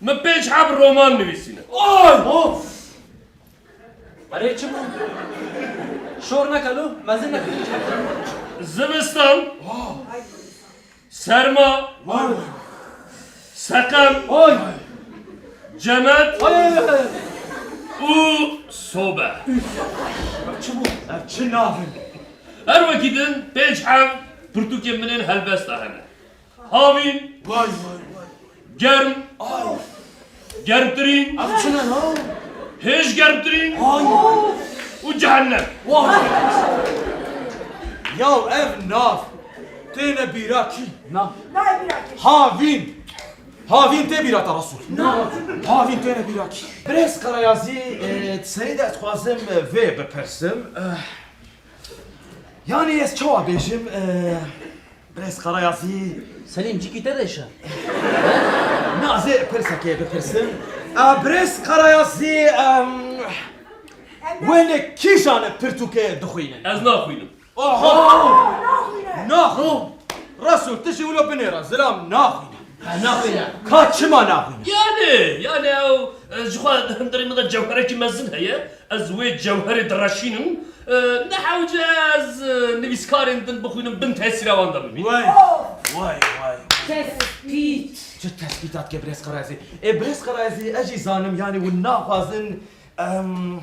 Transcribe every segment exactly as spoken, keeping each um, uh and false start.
Min pênc heb roman nivîsîne. Ay! Of! Erê çi bû? Şor neke lo, mezin neke. Zivistan. Serma. Ay! Seqem. Ay! Cemet. Ay, ay, ay, ay. Û sobe. Ev çi bû? Ev çi nav in? Her wekî din pênc heb pirtûkên min ên helbesta hene. Havîn. Vay, vay, vay. Germ. Ay. Germtirîn. Ev çi ne ya? Hêj germtirîn. Ay. Û cehennem. Vay. Ya ev nav têne bîra kî? Na. Nayê bîra kî? Havîn. Havîn tê bîra te Resul. Na. Havîn têne bîra kî? Birêz Karayazî, e, di serî de ez dixwazim, e, vê bipirsim. E, yanî ez çawa bêjim, e, Birêz Karayazî. Selîm, cîkî te de şe. Na, ez ê pirsekê bipirsim. A, Birêz Karayazî, em, wê li kîjan pirtûkê dixwînin? Ez naxwînim. Oho! Naxwîne. Naxwîn. Resul, tu jî wilo binêre, zilam naxwîne. Ha, naxwîne. Ka çima naxwîne? Yani, yani ew, e, ji xwe di hundirê min de cewherekî mezin heye. Ez wê cewherê direşînim. E, ne hewce ez, e, nivîskarên din bixwînim bin tesîra wan de bibînim. Vay, vay, vay. Tespît. Çi tespîtat ke Birêz Karayazî? Ê, Birêz Karayazî, ez jî zanim, yanî hûn naxwazin, em,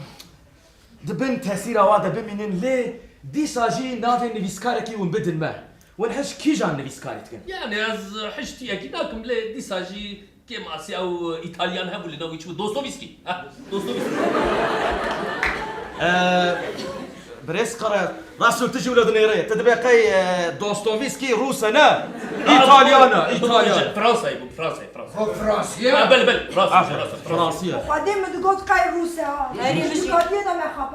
di bin tesîra wan de bimînin, lê dîsa jî navê nivîskarekî hûn bidin me. Hûn hişk kîjan nivîskarî dikin? Yani ez hişk tiyekî nakim, lê dîsa jî Kêmasî ew Îtalyan hebû li nav wî çi bû? Dostoyevskî. Ha, Dostoyevskî. Ee, Birêz Kara, Resul tu jî wilo dinêre. Tu dibê qey, e, Dostoyevskî Rûs e ne? Îtalyan e, Îtalyan. Fransayê bû, Fransayê, Fransayê. O Fransî ye? Ha, belê, belê, Fransî, Fransî, Fransî. Xwedê min digot qey Rûs e ha. Erê, min jî.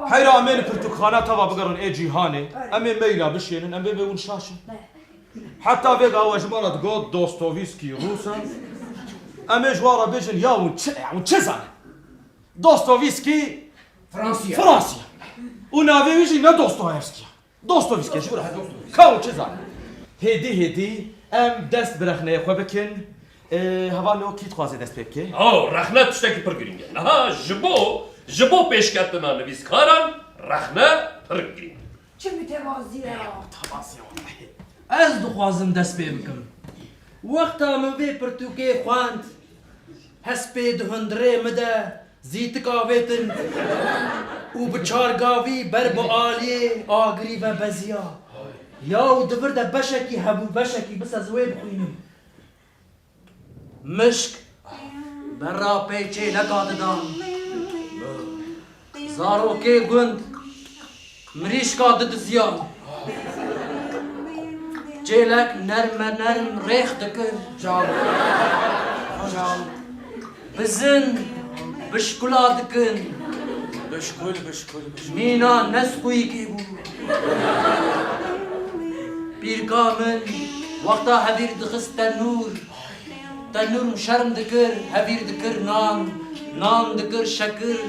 Heyra em ê li pirtûkxana teva bigerin ê cîhanê. Em ê meyla bişênin, em bê bê hûn şaş in. Heta vê gawa ji me re digot Dostoyevskî Rûs e. Em ê ji wan re bêjin ya hûn çi, hûn çi zanin? Dostoyevskî Fransî ye. Fransî ye. Û navê wî jî ne Dostoyevskî ye. Dostoyevskî ye, ji bo re. Ka hûn çi zanin? Hêdî hêdî em dest bi rexneyê xwe bikin. Ê, hevalno kî dixwaze dest pê bike? Aw, rexne tiştekî pir girîng e. Niha ji bo, ji bo pêşketina nivîskaran rexne pir girîng e. Çi mütevazî ye. Ya, mütevazî ye wellahî. Ez dixwazim dest pê bikim. Wexta min vê pirtûkê xwend, hespê di hundirê min de zîtik avêtin û bi çar gavî ber bi aliyê agirî ve beziya. Ya û di vir de beşekî hebû, beşekî, bes ez wê bixwînim. Mişk berra pey çêleka didan. Zarokê gund mirîşka didiziyan. Çêlek nerme nerm rêx dikir. Çaw. Çaw. Bizin bişkula dikin. Bişkul, bişkul, bişkul. Mîna nesqûyîkê bû. Pîrka min wexta hevîr dixist tenûr, tenûr şerm dikir, hevîr dikir nan, nan dikir şekir,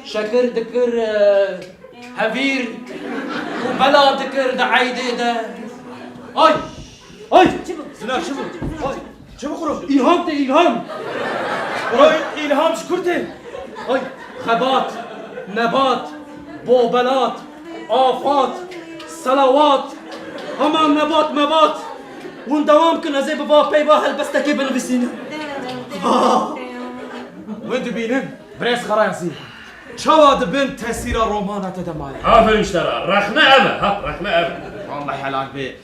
şekir dikir, e, hevîr û bela dikir di eydê de. Ay! Ay! Zina çi bû? Ay! Çi bixwim? Îlham tê, îlham. Ay, îlham ji kur tê? Ay, xebat, nebat, bobelat, afat, selawat. Hema nebat, mebat. Hûn dewam kin, ez ê bi va peyva helbestekê binivîsînim. Ah! Wê dibînin, Birêz Xerayasî. Çawa di bin tesîra romana te de maye? Aferin ji te re. Rexne ev e, ha, rexne ev e. Wellahî helal be.